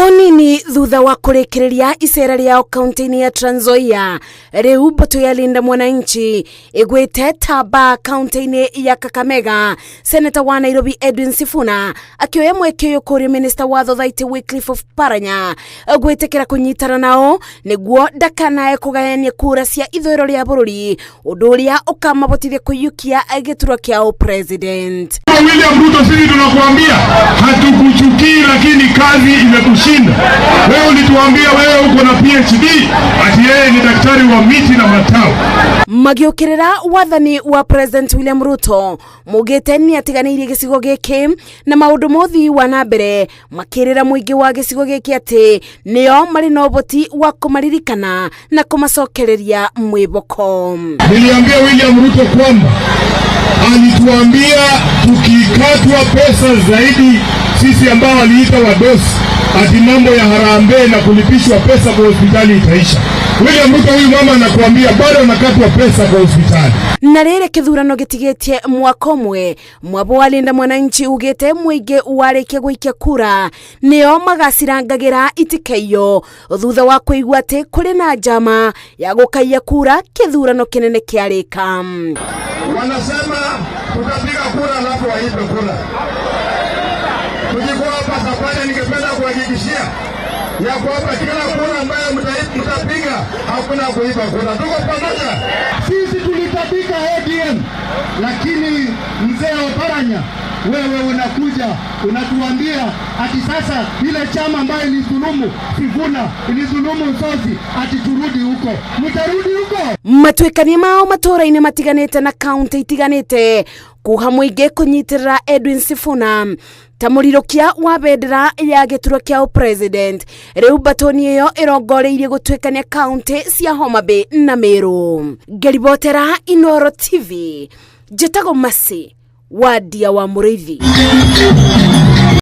Thikũ nini thutha wa kũrĩkĩrĩria icera rĩao kaunti-inĩ ya Trans Nzoia, rĩu mbũtũ ya Linda Mwananchi ĩgwĩte tamba kaunti-inĩ ya Kakamega. Seneta wa Nairobi Edwin Sifuna akĩoya mweke ũyũ kũrĩ minista wa Thothaitĩ Wycliffe Oparanya gwĩtĩkĩra kũnyitana nao nĩguo ndakanae kũgayania kura cia ithũĩro rĩa bũrũri, ũndũ ũrĩa ũkamabotithia kũiyũkia gĩturwa kĩa president. William Ruto, sisi tunakuambia hatukuchukii, lakini kazi imekushinda. Wewe ulituambia wewe uko na PhD, ati yeye ni daktari wa miti na matawi. Magĩũkĩrĩra wathani wa President William Ruto mugĩte nĩ atiganĩirie gĩcigo gĩkĩ na maũndũ mothi wa na mbere, makĩrĩra mũingĩ wa gĩcigo gĩkĩ atĩ nĩo marĩ na ũhoti wa kũmaririkana na kũmacokereria mwĩboko. Niliambia William Ruto kwamba alituambia tukikatwa pesa zaidi sisi ambao waliita wadosi, ati mambo ya harambee na kulipishwa pesa kwa hospitali itaisha. William Ruto, huyu mama anakuambia bado anakatwa pesa kwa hospitali. Na rĩrĩ kĩthurano gĩtigĩtie mwaka ũmwe, mwabo wa Linda Mwananchi ugĩte mũingĩ warĩkia gũikia kura nĩo magacirangagĩra itikaiyo thutha wa kũigua atĩ kũrĩ na njama ya gũkaiya kura kĩthurano kĩnene kĩarĩka. Wanasema tutapiga kura alafu waibe kura. Tukikuwa hapa safari, ningependa kuhakikishia ya kwamba kila kura ambayo mtapiga hakuna kuiba kura. Tuko pamoja. Sisi tulitabika ODM, lakini mzee Oparanya, wewe unakuja unatuambia ati sasa ile chama ambayo ilidhulumu Sifuna, ilidhulumu Sozi, ati turudi huko. Mtarudi huko? Matuĩkania mao matũũra-inĩ matiganĩte na kaunti itiganĩte kuha mũingĩ kũnyitĩrĩra Edwin Sifuna ta mũrirũkia wa bendera ya gĩturwa kĩa president. Rĩu mbatoni ĩyo ĩrongoreirie gũtuĩkania kaunti cia Homa Bay na Meru. Ngeribotera Inoro TV, njĩtagwo Masi Wadia wa Mũrĩithi.